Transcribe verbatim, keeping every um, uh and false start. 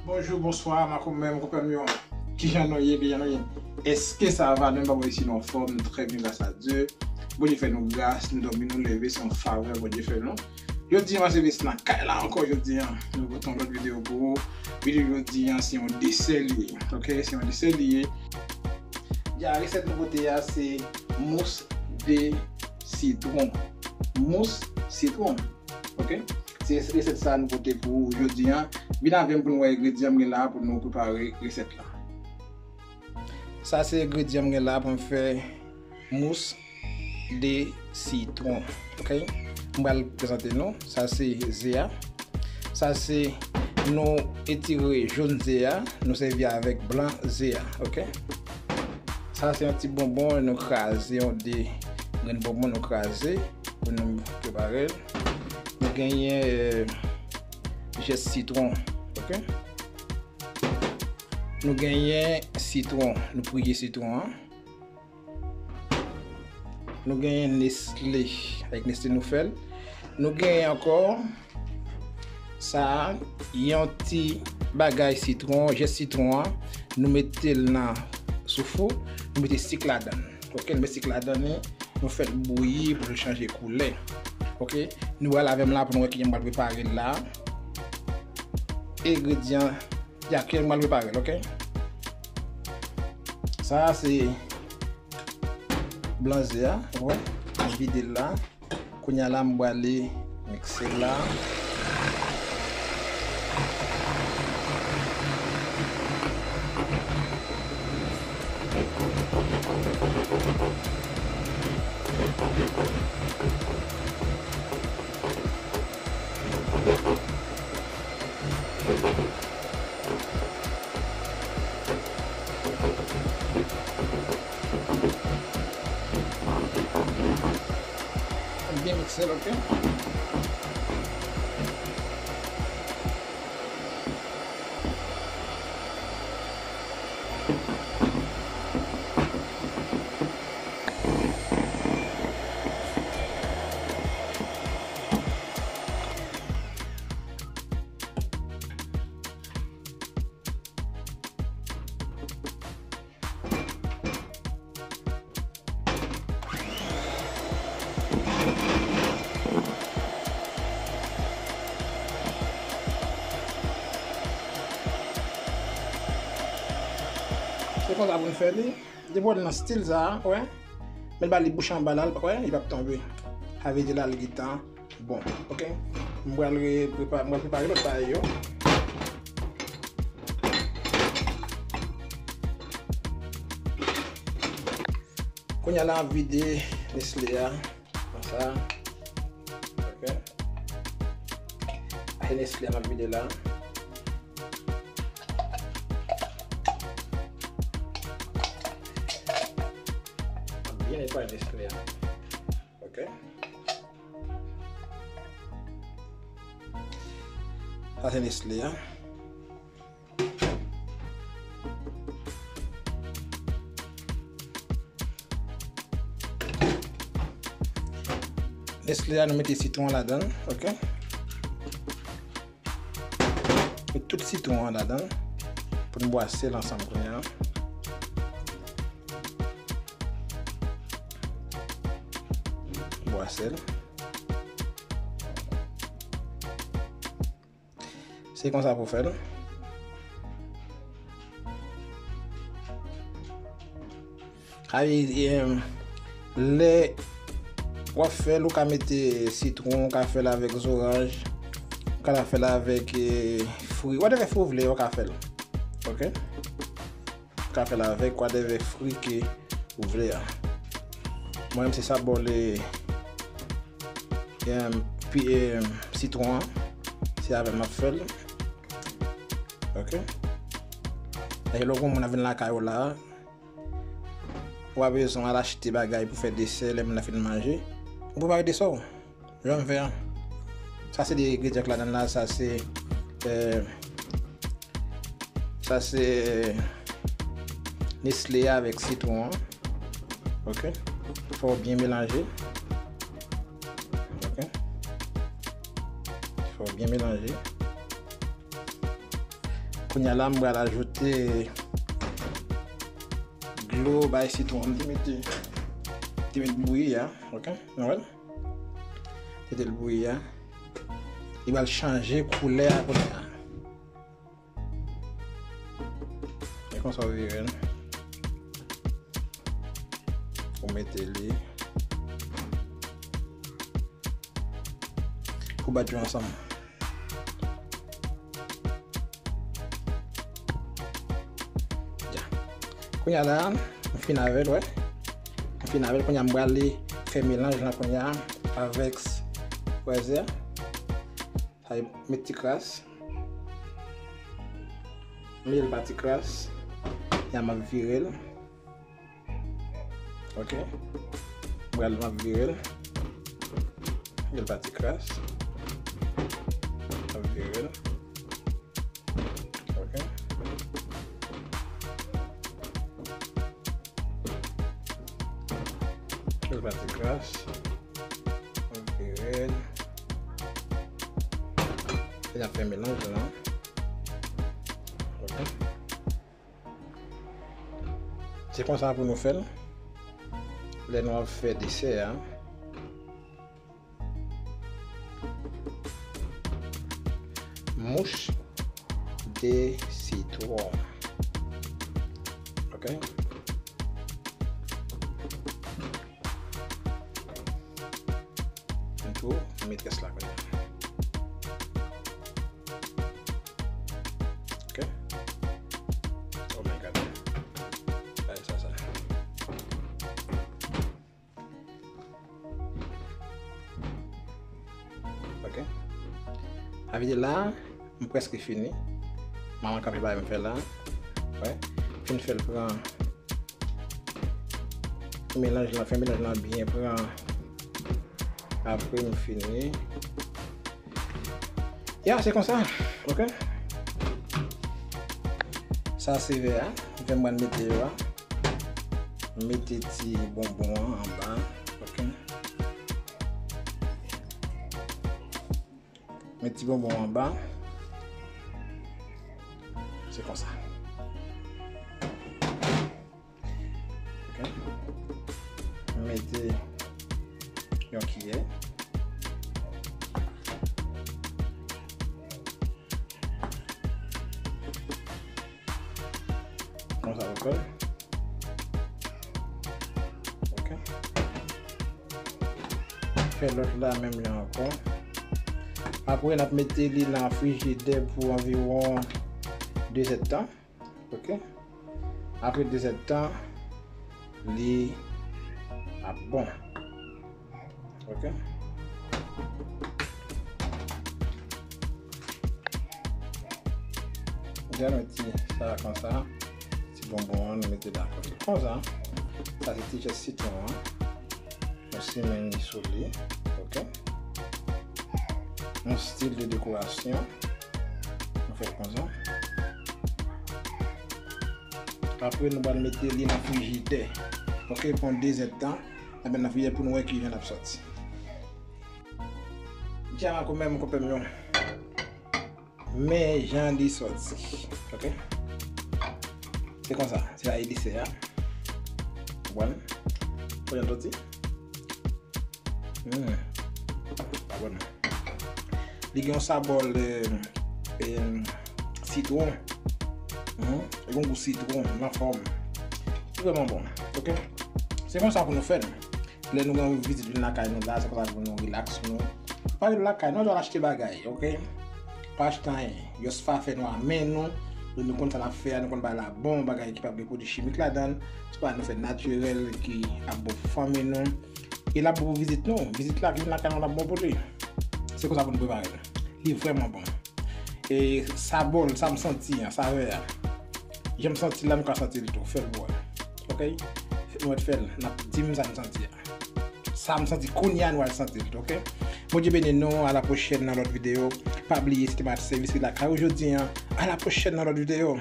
Bonjou, bonswa, makomen, konpè m yo. Kijan nou ye, kijan nou ye? Èske sa va? Nou menm, pa wè si nou anfòm, nou trè byen, gras a Dye. Bondye fè nou gras, nou dòmi, nou leve, se yon favè Bondye fè nou. Jodi a, se Vis nan kay la ankò jodi a. Nou pote yon lòt videyo pou ou. Videyo jodi a, se yon desè li ye. Ok, se yon desè li ye. Ya, resèt nou pote a, se mous de sitwon. Mous sitwon. Ok? Se resèt sa nou pote pou ou jodi a. Vin avè m pou nou wè engredyan m gen la pou nou prepare resèt la. Sa se engredyan m gen la pou m fè mous de sitwon. Ok? M pral prezante nou. Sa se ze a. Sa se nou etire jòn ze a, nou sèvi avèk blan ze a. Ok? Sa se yon ti bonbon, nou kraze yon de grenn bonbon, nou kraze pou nou prepare l. Nou genyen, euh, zès sitwon. Ok? Nou genyen sitwon, nou priye sitwon an. Nou genyen Nestle, avèk Nestle nou fè l. Nou genyen ankò sa, yon ti bagay sitwon, zès sitwon an, nou mete l nan sou fou, nou mete sik ladan l. Ok, nou met sik ladan li, nou fè l bouyi pou l chanje koulè. Ok, nou pral avè m la pou nou wè kijan m pral prepare l la. Engredyan, ya, kijan m pral prepare l, ok? Sa a se blan ze a, ou wè, m vide l la. Kounye a la, m prale mikse l la. Byen mikse l, ok? Se konsa pou n fè li. Depi w nan stil sa a, wè, men l ba li bouch anba la, wè, li p ap tonbe. Sa vle di la, li gentan bon, ok? M pral reprepa-, m pral prepare lòt bagay yo. Kounye a la, m ap vide Nestle a. Konsa. Ok. Ahi Nestle a m ap vide la. M ap byen netwaye Nestle a. Ok. Sa se Nestle a. Nestle a, nou mete sitwon an ladan l, ok? Met tout sitwon an ladan l pou n bwase l ansanm kounye a. Bwase l. Se konsa pou fè l. Sa vle di, em, lè w ap fè l, ou ka mete sitwon, ou ka fè l avèk zoranj, ou ka fè l avèk, eh, fri, whatever fri w vle, ou ka fè l. Ok? Ou ka fè l avèk whatever fri ke ou vle a. Mwen menm se sa bòle, em, pi, em, sitwon an. Se avè l m ap fè l. Ok. E lè w gen moun ap vin lakay ou la, ou pa bezwen al achte bagay pou fè desè lè moun nan fin manje. Ou prepare desè w. Jan m fè a. Sa se de engredyan k ladan la, sa se, eh, sa se Nestle avèk sitwon an. Ok. Fò w byen melanje. Ok. Fò w byen melanje. Kounye a la, m pral ajoute dlo bay sitwon. M te mete, te mete bouyi a, ok? Nou wè l? Te mete l bouyi a. Li pral chanje koulè a kounye a. E konsa w vire l. Ou mete li. Pou bat yo ansanm. Ya. Kounye a la, m fin avè l, wè. M fin avè l, kounye a m prale fè melanj lan kounye a avèk, wè, zè. Sa e met ti kras. Mil pa ti kras. Ya m ap vire l. Ok. Pral m ap vire l. Mil pa ti kras. M ap vire l. Ok. Mil pa ti kras. M ap vire l. E n ap fè melanj lan. Ok. Se konsa pou nou fè l. Lè nou ap fè desè a. Mousse de citron. Ok. M tou, m met rès la kounye a. Ok. Oh my God. Gade sa, sa. Ok. Sa vle di la, m prèske fini. Manman kanpe bay m fè la. Wè. Fin fè l pran. Melanj lan, fè melanj lan byen pran. Apre nou fini. Ya, se konsa. Ok. Sa se vè a. M fè m pral mete yo a. Mete ti bonbon an anba. Ok. Met ti bonbon anba. Se konsa. Ok. Mete yon kiyè. Konsa ankò. Ok. Fè lòt la menm jan ankò. Apre, n ap mete li nan frijidè pou anviwon de zèdtan. Ok. Apre de zèdtan, li ap bon. Ok. Deja nou ti sa konsa. Ti bonbon an, nou mete la kote konsa. Sa se ti zès sitwon an. Nou simen li sou li. Ok. Yon stil de dekorasyon. Nou fè l konsa. Apre, nou pral mete li nan frijidè. Ok, pou de zèdtan. Epi nan frijidè pou nou wè kijan l ap sòti. Dja konpè m, konpè m yo. Men jan li sòti. Ok? Se konsa. Se la e desè a. Konprann? Konprann sòti? Hmm. Pa bon. Li gen yon savè, eh, eh, sitwon. Hmm. Li gen yon gou sitwon nan fòm. Li vrèman bon. Ok? Se konsa pou nou fè l. Lè nou gen yon vizit vin lakay nou la, se konsa pou nou rilaks nou. Pa ret lakay nou, nou al achte bagay, ok? Pa achte anyen. Just pa fè nou a men nou. Nou konn sa n ap fè a, nou konn bagay la bon, bagay ki p ap gen pwodui chimik ladan l. Se pa nou fè natirèl ki ap bon pou fanmi nou. E l ap bon pou vizit nou. Vizit la ki vin lakay nou, l ap bon pou li. Se konsa pou nou prepare l. Li vrèman bon. E savè l, sa m santi an, savè a. Jan m santi l la, nou ka santi l tou. Fè l pou wè. Ok? Nou mèt fè l, n ap di m sa n santi a. Sa m santi kounye a, nou al santi l tou, ok? Bondye beni nou, a la pwochèn nan lòt videyo. Pa bliye, si te pa sèvis ki lakay ou jodi an, a la pwochèn nan lòt videyo.